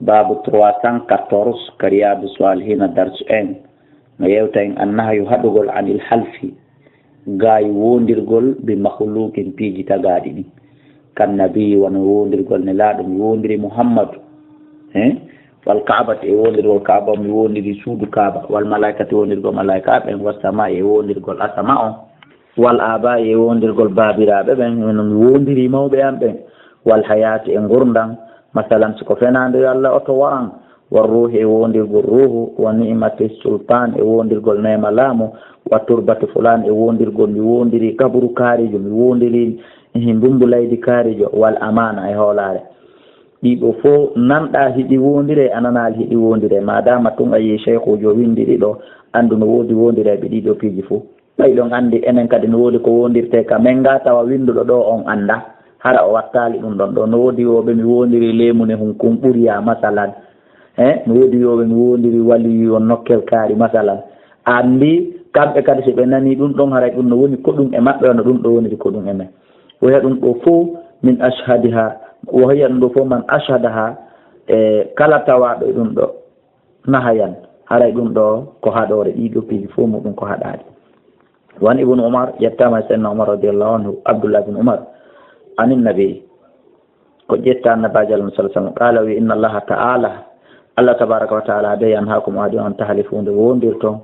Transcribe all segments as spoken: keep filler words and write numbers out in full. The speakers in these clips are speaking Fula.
Baabu trois cent quatorze, ka Riyaadu Saalihina, darsu un, no yewta en annahyu, haɗugol, anil halfi, gaay wondirgol, bi makhluqin, piiji tagaaɗi ɗin. Kan nabi, wano wondirgol Nelaaɗo, mi wondiri Muhammadu, eh? Wal Kaabati, e wondirgol Kaaba, mi wondiri suudu Kaaba. Wal malaikati, wondirgol malaikaaɓe ɓen. Was samaa'i, e wondirgol asama on. Wal aabaa'i, e wondirgol baabiraaɓe ɓen, mi wondiri mawɓe am ɓen. Wal hayaati, e ngurndan, masalan, si ko fenaande yo Alla oto waran. War ruuhi, e wondirgol ruuhu. Wa ni'mati sultaan, e wondirgol neema laamu. Wa turbati fulaan, e wondirgol mi wondiri kaburu kaarijo, mi wondiri, ihi, ndumbu laydi kaarijo. Wal amaana, e hoolaare. Ɗiɗo fof nanɗaa hiɗi wondire, a nanaali hiɗi wondire. Maadaama tun a yii seykuujo windi ɗiɗo, anndu no woodi wondireeɓe ɗiɗo piiji fof. Ɓay ɗon anndi, enen kadi no woodi ko wondirtee ka men ga, tawa winnduɗo ɗo on anndaa. Hara o wattaali ɗum ɗon ɗo. No woodi wooɓe mi wondiri leemu ne hun kun ɓuriya, masalan. Eh, no woodi wooɓe mi wondiri waliyu on nokkel kaari, masalan. Anndi, kamɓe kadi, si ɓe nanii ɗum ɗon, haray ɗum no woni ko ɗum e maɓɓe, wano ɗum ɗo woniri ko ɗum e men. Wo hiya ɗum ɗo fof min ashhadiha, wo hiya ɗum ɗo fof man ashhadaha, e kala tawaaɗo e ɗum ɗo nahayan, haray ɗum ɗo ko haɗoore, ɗiɗo piiji fof muɗum ko haɗaaɗi. Wan Ibnu Umar, yettaama e Seydina Umar radiyallahu anhu, Abdullah ibn Umar, anin nabi, ko ƴetta Annabaajo Allah sallallahu alaihi wasallam, qaala, wi, inna Allaha ta'ala, Allah tabaraka wa ta'ala de, yanhaakum, o haɗi on, an tahlifu, nde wondirton,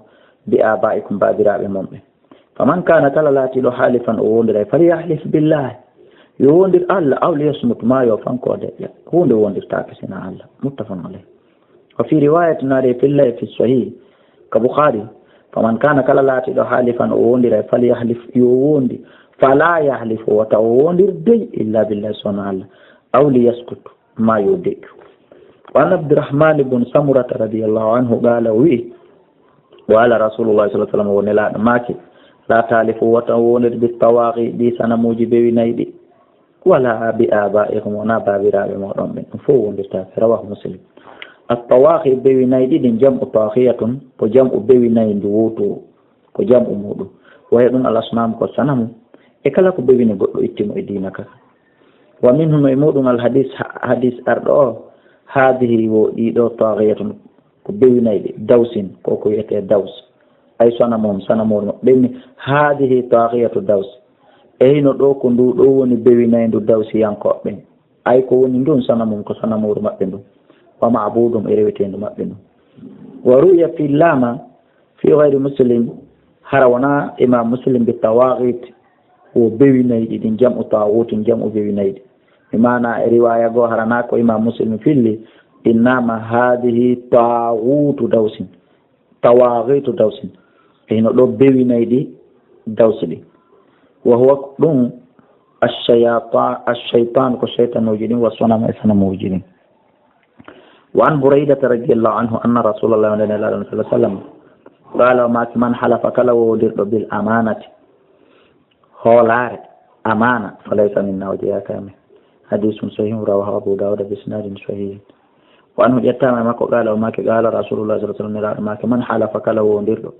bi abaikum, baabiraaɓe mon ɓe. Faman kana, kala laatiiɗo, halifan, o wondiray, falyahlif billahi, yo wondir Allah, aw liyasmut, ma yo fanko de, huunde wondirtaake sina Allah. Muttafaqun alayh. Wa fi riwayatin, ari fillay fi sahih ka Bukhari, faman kana, kala laatiiɗo, halifan, o wondiray, falyahlif, yo wondi, fala yahlif, wata o wondir dey, illa billahi, sona Allah, aw liyaskut, ma yo deƴƴu. Wa an Abdurrahman ibn Samurata radiyallahu anhu qala, o wi'i, qala Rasulullah sallallahu alaihi wasallam, o Nelaaɗo maaki, la tahlifu, wata on wondir, bi tawaghi, ɗi sanamuuji bewi nayi ɗi, wala bi abaikum, wona baabiraaɓe mooɗon ɓen, ɗum fof wondirtaake. Rawahu Muslim. At-tawaghi, bewi nayi ɗi ɗin, jam'u taghiyatun, ko jam'u bewi nayi ndu wowtu, ko jam'u muɗum. Waye ɗum al asnam, ko sanamu, e kala ko bewini goɗɗo, itti mo e diina ka. Wa minhu, no e muɗum, al hadis, ha-, hadis arɗo o, hadhihi, wo ɗiɗo, taghiyatun, ko bewinayɗi, dawsin, ko ko wiyetee daws. Ay sanamum, sanamuru maɓɓe. Ɓe inni, hadhihi taghiyatu daws. E hino ɗo ko ndu ɗo woni bewinayndu dawsiyankooɓe ɓen. Ay ko woni ndun sanamum, ko sanamuru maɓɓe ndun. Wa ma'budum, e reweteendu maɓɓe ndun. Wa ru'ya fi lama fi ghayri Muslim, hara wona Imam Muslim, bi tawaghit, wo bewinayɗi ɗin, jam'u taghutin, jam'u bewinayɗi. Bi maana e riwaya goo, hara na ko Imam Muslim filli, innama hadhihi taghutu dawsin, tawaghitu dawsin. E hino ɗo bewinayɗi daws ɗi. Wa huwa ɗum ash-shayata-, ash-shaytan, ko shaytanuuji ɗin, wa sanam, e sanamuuji ɗin. Wa an Buraydata radiyallahu anhu anna Rasulallah, wonde Nelaaɗo sallallahu alaihi wasallam, qala, o maaki, man halafa, kala wowdirɗo, bil amanati, hoolaare, amana, falaysa minna, o jeyaaka e men. Hadisun sahihun rawahu Abu Dawuda bi isnadin sahihin. Wa anhu, ƴettaama e makko, qala, o maaki, qala Rasulullah sallallahu alaihi wasallam, Nelaaɗo maaki, man halafa, kala wowdirɗo,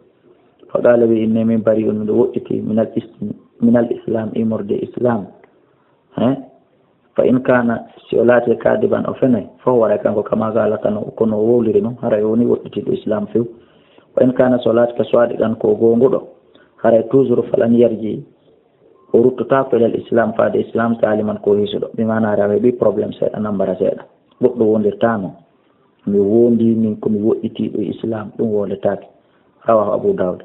fa qala, wi, inni min bari'un, miɗo woɗɗiti, minal is-, minal islam, immorde islam. He? Fa in kana, si o laati kadiban, o fenay, fa huwa, haray kanko, kama qala, kano, kono o wowliri non, haray o woni woɗɗitiiɗo islam few. Wa in kana, si o laati ka sadiqan, ko goonguɗo, haray toujours falan yarji, o ruttotaako ilal islam, faade islam, saliman, ko hisuɗo. Bi maana, haray o heɓi problème seeɗa, nambara seeɗa. Goɗɗo wondirtaano. Mi wondi min ko mi woɗɗitiiɗo e islam, ɗum wondetaake. Rawahu Abu Dawud.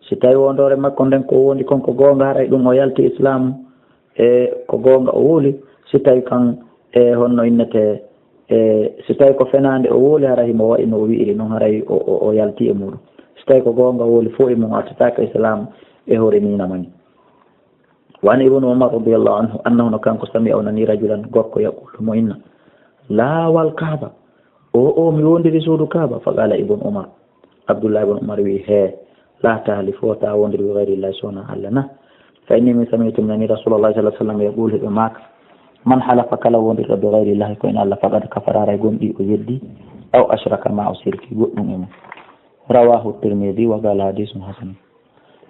Si tawi wondoore makko nden ko wondi kon ko goonga, haray ɗum o yalti islam, e ko goonga o woli. Si tawi kan, e honno innete, e si tawi ko fenaande o woli, haray himo wa'i no o wi'iri non, haray o, o, o yalti e muɗum. Si tawi ko goonga o woli, fof e mum attataake islam e hoore miina mani. Wa an Ibnu Umar radiyallahu anhu annahu, no kanko, sami'a, o nani, rajulan, gorko, yaqulu, mo inna, la wal Kaaba, o, o, mi wondiri suudu Kaaba. Fa qala Ibnu Umar, Abdullah ibn Umar wi, he, la tahlifu, wota wondir, bi ghayri Llahi, sona Allah na. Fa inni, min sami'tu, mi nani, Rasulullah sallallahu alaihi wasallam, yaqulu, hiɓe maaka, man halafa, kala wondirɗo, bi ghayri Llahi, ko en Allah, faqad kafara, haray gomɗi o yeddi, aw ashraka, ma o sirki goɗɗum e mum. Rawahu Tirmidhi wa qala hadithun hasan.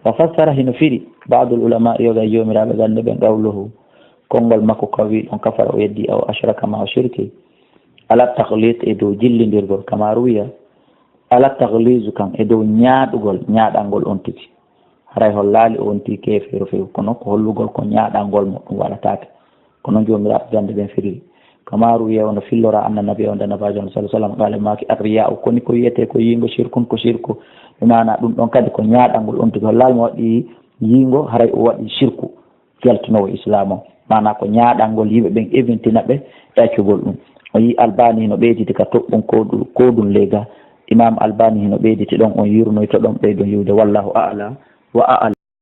Wa fassara, hino firi, ba'dul ulama, yoga e joomiraaɓe gannde ɓen, qawluhu, konngol makko ka wi ɗon, kafara, o yeddi, aw ashraka, ma o shirki, Ala takhlit e dow jillindirgol, kama ruwiya. Ala takhlizu kan e dow ñaaɗugol, ñaaɗangol on tigi. Haray hollaali o wonti keefeero few, kono ko hollugol ko ñaaɗangol mo ɗum waɗataake. Kono Joomiraaɗo jannde ɓen firiri. Kama ruwiya, ono fillora anna nabiya, wonde Nabaajo on, sallallahu alaihi wasallam, qala, maaki, arriya'u, koni ko wiyetee ko yiingo, shirkun, ko shirku. Ɓe maana ɗum ɗon kadi ko ñaaɗangol on tigi. Hollaali mo waɗi yiingo, haray o waɗi shirku. Jaltunoowo Islaam o. Maanaa ko ñaaɗangol yimɓe ɓen, evintina ɓe e accugol ɗum. O yi Albani hino ɓeyditi ka toɓɓum ko ɗum, ko ɗum lega. Imam Albani hino ɓeyditi ɗon, on yurnoyto ɗon, ɓeydon yiwde. Wallahu a'lam wa a'lam.